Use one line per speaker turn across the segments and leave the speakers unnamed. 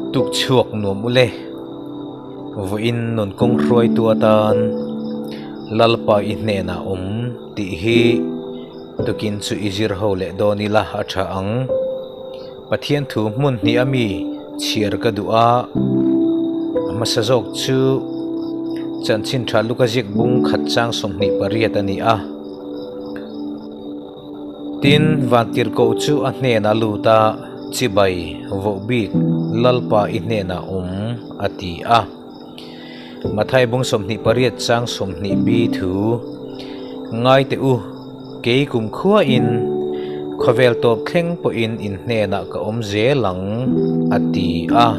Tuk chhuak nuam ule. Vawiin nun kawng hruaitu atan Lalpa i hnenah awm tih hi tukin chu i zir ho leh dawn ila a tha ang. Pathian thu hmun hnih a mi chhiar ka duh a, a hmasa zawk chu chanchin tha luka ziak bung khat chang 28 a ni a. Tin, Vantirhkoh chu a hnenah lut a, Chibai, vohbik, Lalpa i hnenah awm, a ti a. Mathai bung 28 chang 20 bi thu, Ngai teh u, kei kumkhuain khawvel tawp thleng pawhin in hnenah ka awm zel ang, a ti a.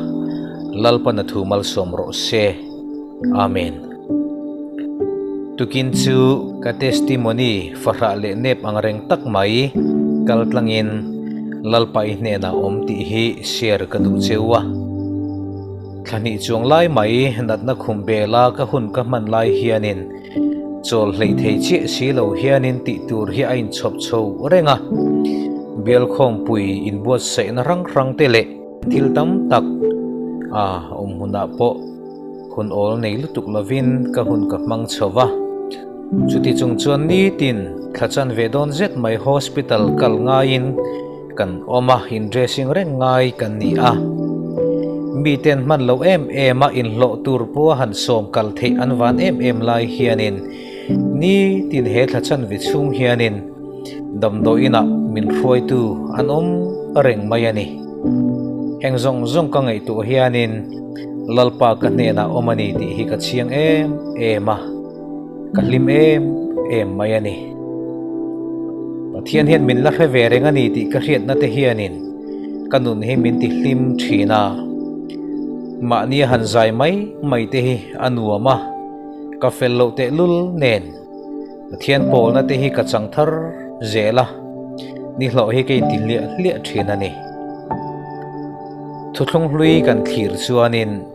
Lalpan a thu malsawm rawh se. Amen. Tukin chu ka testimony fahrah leh nep ang reng tak mai kal tlangin Lalpa i hnenah awm tih hi share ka duh cheu a. Thla hnih chuang lai mai natna khum bela ka hun ka hman lai hianin chawl hleih thei chiah si lo hianin tih tur hi a inchhawp chho reng a. Bialkhawmpui inbuatsaihna hrang hrang te leh thil tam tak a awm hunah pawh Hun awl nei lutuk lovin ka hun ka hmang chho va. Chuti chung chuan nitin thla chan ve dawn zet mai hospital kal ngaiin kan awm a, in dressing reng ngai kan ni a. Miten hman lo em em a inhlawh tur pawha han sawm kal theih an van em em lai hianin nitin he thla chan ve chhung hianin damdawiinah min hruaitu an awm reng mai a ni. Heng zawng zawng ka ngaihtuah hianin Lalpa ka hnenah awm a ni tih hi ka chiang em em a, ka hlim em em mai a ni. Pathian hian min la hre ve reng a ni tih ka hriatna te hianin ka nun hi min ti hlim thin a. Mahni a han zai mai mai te hi a nuam a, ka fel loh tehlul nen Pathian pawlna te hi ka chang thar zel a, nihlawh hi ka inti hliah hliah thin a ni. Thuthlung hlui kan thlir chuanin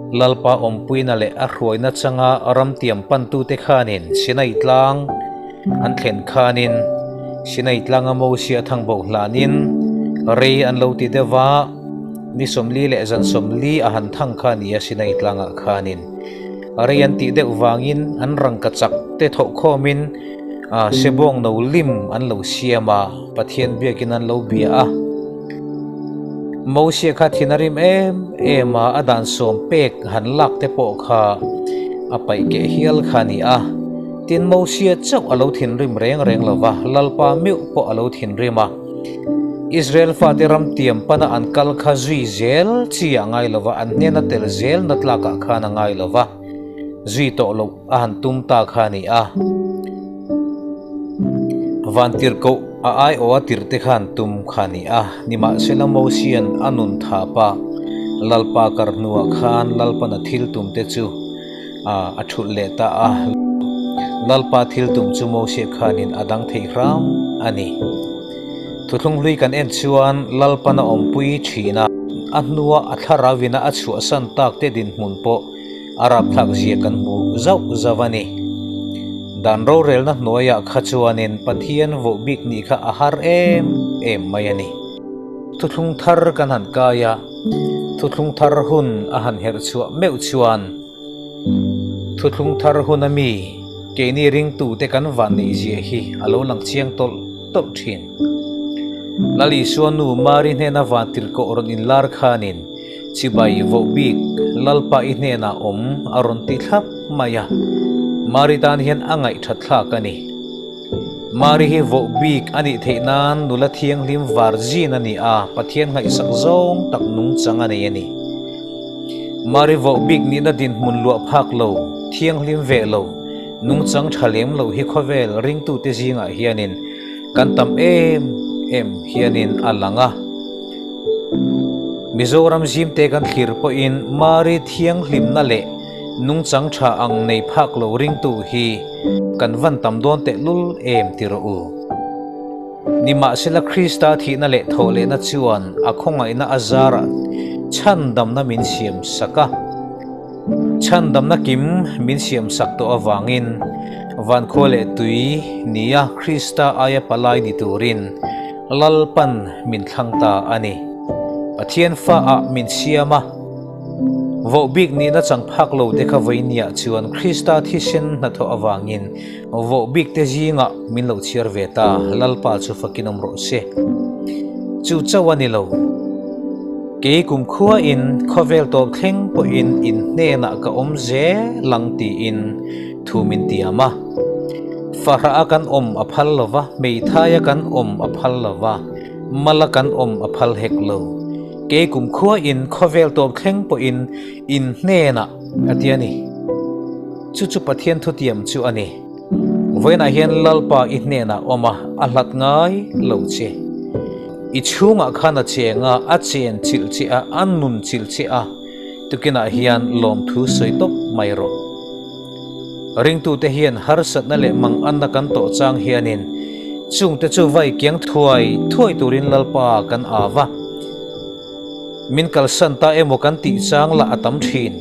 Lalpa awmpuina leh a hruaina changa ramtiam pantute khanin Sinai tlang an thlen khanin Sinai tlanga Mosia thangbo hlanin rei an lo ti deuh va, ni 40 leh zan 40 a han thang kha a ni a Sinai tlangah khanin. Rei an tih deuh vangin an rangkachak te thawhkhawmin sebawng no lim an lo siam a, Pathian biakin an lo bia a. Mosia kha thin a rim em em a, a dan sawm pek han lak te pawh kha a paih keh hial kha a ni a. Tin, Mosia chauh a lo thinrim reng reng lo va, Lalpa meuh pawh a lo thinrim a. Israel fate ram tiam pana an kal kha zui zel chi a ngai lo va, an hnena tel zel na tlakah khan a ngai lo va, zui tawh loh a han tum ta kha a ni a. Vantirhkoh a aiawha tirhte khan tum kha a ni a, nimahsela Mosian a nun thapa Lalpa kar hnuah khan Lalpana thil tumte chu a thulh leh ta a. Lalpa thil tum chu Mosia khanin a dang thei hram a ni. Thuthlung hlui kan en chuan Lalpan a awmpui thin a, a hnua a thlarauina a chhuahsan tak te dinhmun pawh a rapthlak zia kan hmu zauh zauh a ni. Dan rorelna hnuaiah kha chuanin Pathian voh bik nih kha a har em em mai a ni. Thuthlung thar kan han kai a, thuthlung thar hun a han herh chhuah meuh chuan thuthlung thar hun a mi keini ringtute kan van neih zia hi a lo lang chiang tawlh tawlh thin. Lal Isua nu Mari hnena van tirhkoh rawn inlar khanin Chibai voh bik Lalpa i hnenah awm a rawn ti thlap mai a, Mari tan hian a ngaihthat thlak a ni. Mari hi voh bik a nih theih nan nula thianghlim virgin a ni a, Pathian ngaihsak zawng tak nungchang a nei a ni. Mari voh bik nihna dinhmun luah phak lo, thianghlim veh lo, nungchang tha lem lo hi khawvel ringtute zingah hianin kan tam em em hianin a lang a. Mizoram zimte kan thlir pawhin Mari thianghlimna leh nungchang tha ang nei phak lo ringtu hi kan van tam dawn tehlul em ti rawh u. Nimahsela Krista thihna leh thawhlehna chuan a khawngaihna a zarah chhandamna min siam sak a. Chhandamna kim min siam sak tawh avangin vankhua leh tui nia Krista aia palai ni turin Lalpan min thlang ta a ni. Pathian faah min siam a. Vohbik nihna chang phak lo te kha vawinia chuan Krista thisen hnathawh avangin vohbik te zingah min lo chhiar ve ta, Lalpa chu fakin awm rawh se. Chu chauh a ni lo. Kei kumkhuain khawvel tawp thleng pawhin in hnenah ka awm zel ang tiin thu min tiam a. Fahrah a kan awm a phal lo va, hmeithai a kan awm a phal lo va, mal a kan awm a phal hek lo. Kei kumkhuain khawvel tawp thleng pawhin in hnenah a ti a ni. Chu chu Pathian thutiam chu a ni. Vawiinah hian Lalpa i hnenah awm a, a hlat ngai lo che. I chhungah khan a cheng a, a chen chilh che a, a nun chilh che a, tukinah hian lawmthu sawi tawp mai rawh. Ringtute hian harsatna leh manganna kan tawh chang hianin chungte chu vai kiang thuai thuai turin Lalpa kan au a. Min kalsan ta emaw kan tih chang lah a tam thin.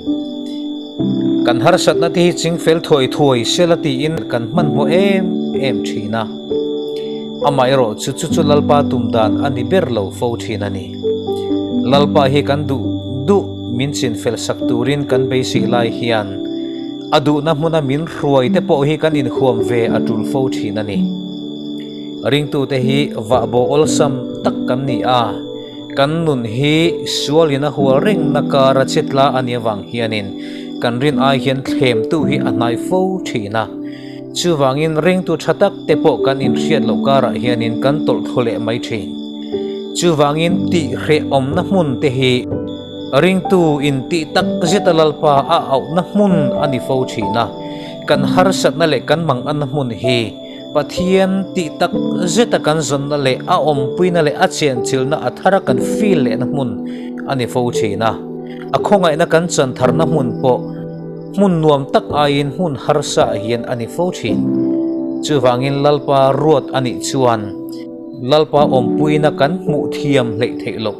Kan harsatna te hi chingfel thuai thuai sela tiin kan hmanhmawh em em thin a. Amaherawh chu chu chu Lalpa tum dan a ni ber lo fo thin a ni. Lalpa hi kan duh duh min chinfel sak turin kan beisei lai hian a duhna hmuna min hruai te pawh hi kan inhuam ve a tul fo thin a ni. Ringtute hi vahbo awlsam tak kan ni a, kan nun hi sualin a hual rengna kara chitla a nih avang hianin kan rin ai hian thlemtu hi a hnai fo thin a. Chuvangin ringtu tha tak te pawh kan inhriat loh karah hianin kan tawlh thlu leh mai thin. Chuvangin tihhrehawmna hmun te hi ringtu intih tak zeta Lalpa a auhna hmun a ni fo thin a, kan harsatna leh kan manganna hmun hi Pathian tih tak zeta kan zawnna leh a awmpuina leh a chenchilhna a thara kan feel lehna hmun a ni fo thin a. A khawngaihna kan chan tharna hmun pawh hmun nuam tak aiin hmun harsa ah hian a ni fo thin. Chuvangin Lalpa ruat a nih chuan Lalpa awmpuina kan hmuh thiam hleih theih loh.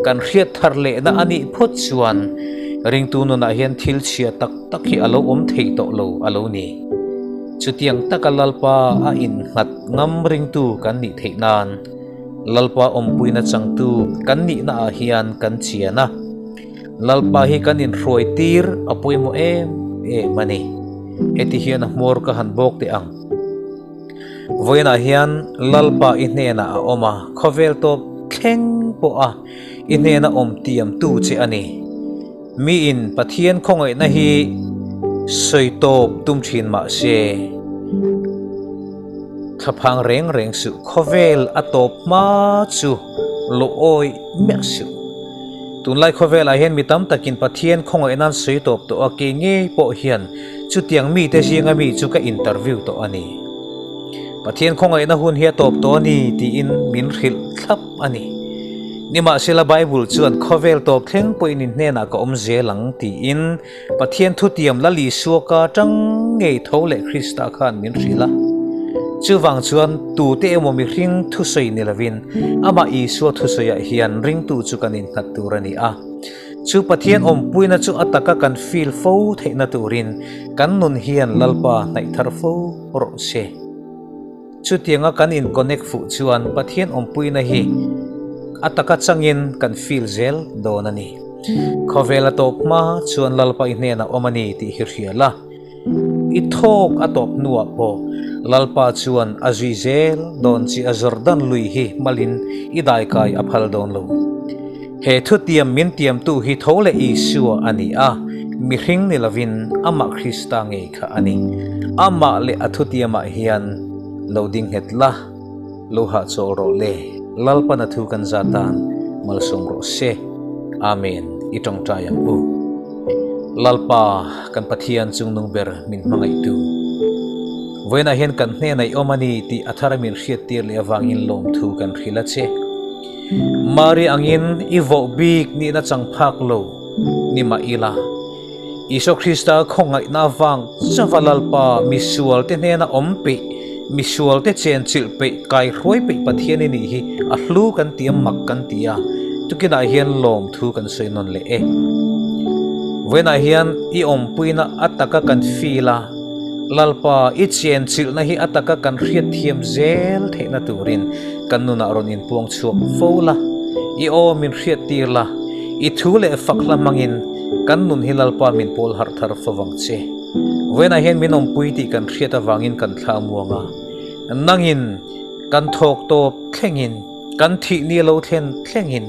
Kan hriat thar lehna a nih phawt chuan ringtu nunah hian thil chhia tak tak hi a lo awm thei tawh lo a lo ni. Chutiang taka Lalpa a innghat ngam ringtu kan nih theih nan Lalpa awmpuina changtu kan nihna ah hian kan chian a. Lalpa hi kan inhruai tir a pawimawh em em a ni. Heti hian a hmawr ka han bawk teh ang. Vawiinah hian Lalpa i hnenah a awm a, khawvel tawp thleng pawha i hnena awm tiamtu che a ni. Miin Pathian khawngaihna hi sawi tawp tum thin mah se, thlaphang reng reng suh, khawvel a tawp hma chu lo awih miah suh. Tunlai khawvelah hian mi tam takin Pathian khawngaihna an sawi tawp tawh a, kei ngei pawh hian Chutiang mite zinga mi chu ka interview tawh a ni. Pathian khawngaihna hun hi a tawp tawh a ni tiin min hrilh thlap a ni. Nimahsela Bible chuan khawvel tawp thleng pawhin in hnenah ka awm zel ang tiin Pathian thutiam Lal Isua ka tang ngei tho leh Krista khan min hrilh a. Chuvang chuan tute emaw mihring thusawi ni lovin amah Isua thusawiah hian ringtu chu kan innghat tur a ni a. Chu Pathian awmpuina chu a taka kan feel fo theihna turin kan nun hian Lalpa hnaih thar fo rawh se. Chutianga kan in connect fuh chuan Pathian awmpuina hi a taka changin kan feel zel dawn a ni. Khawvel a tawp hma chuan Lalpa i hnenah awm a ni tih hi hria la. I thawk a tawp hnuah pawh Lalpa chuan a zui zel dawn chi a Jordan lui hi malin i daikai a phal dawn lo. He thutiam min tiamtu hi tho leh Isua a ni a, mihring ni lovin amah Krista ngei kha a ni. Amah leh a thutiamah hian lo ding nghet la, lo hahchawl rawh le, Lalpan a thu kan zatan malsawm rawh se. Amen. I tawngtai ang u. Lalpa, kan Pathian chungnung ber min hmangaihtu. Vawiinah hian kan hnenah i awm a ni tih a thar min hriattir leh avangin lawmthu kan hrilh a che. Mari angin i voh bik nihna chang phak lo ni mah ila, Isua Krista khawngaihna avang chauha Lalpa misualte hnena awm peih, misualte chenchilh peih, kaihruai peih Pathian i nih hi a hlu kan ti a, mak kan ti a, tukinah hian lawmthu kan sawi nawn leh e. Vawiinah hian i awmpuina a taka kan feel a, Lalpa i chenchilhna hi a taka kan hriatthiam zel theihna turin kan nunah rawn inpuang chhuak fo la, i aw min hriattir la, i thu leh fak hla hmangin. Kan nun hi Lalpa min pawl harh thar fo vang che. Vawiinah hian min awmpui tih kan hriat avangin kan thla muang a. Nangin kan thawk tawp thlengin, kan thih ni lo thlen thlengin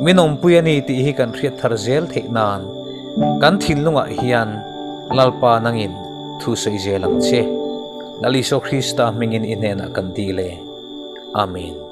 min awmpui a ni tih hi kan hriat thar zel theih nan kan thinlungah hian Lalpa nangin thu sawi zel ang che. Lal Isua Krista hmingin i hnenah kan dil e. Amen.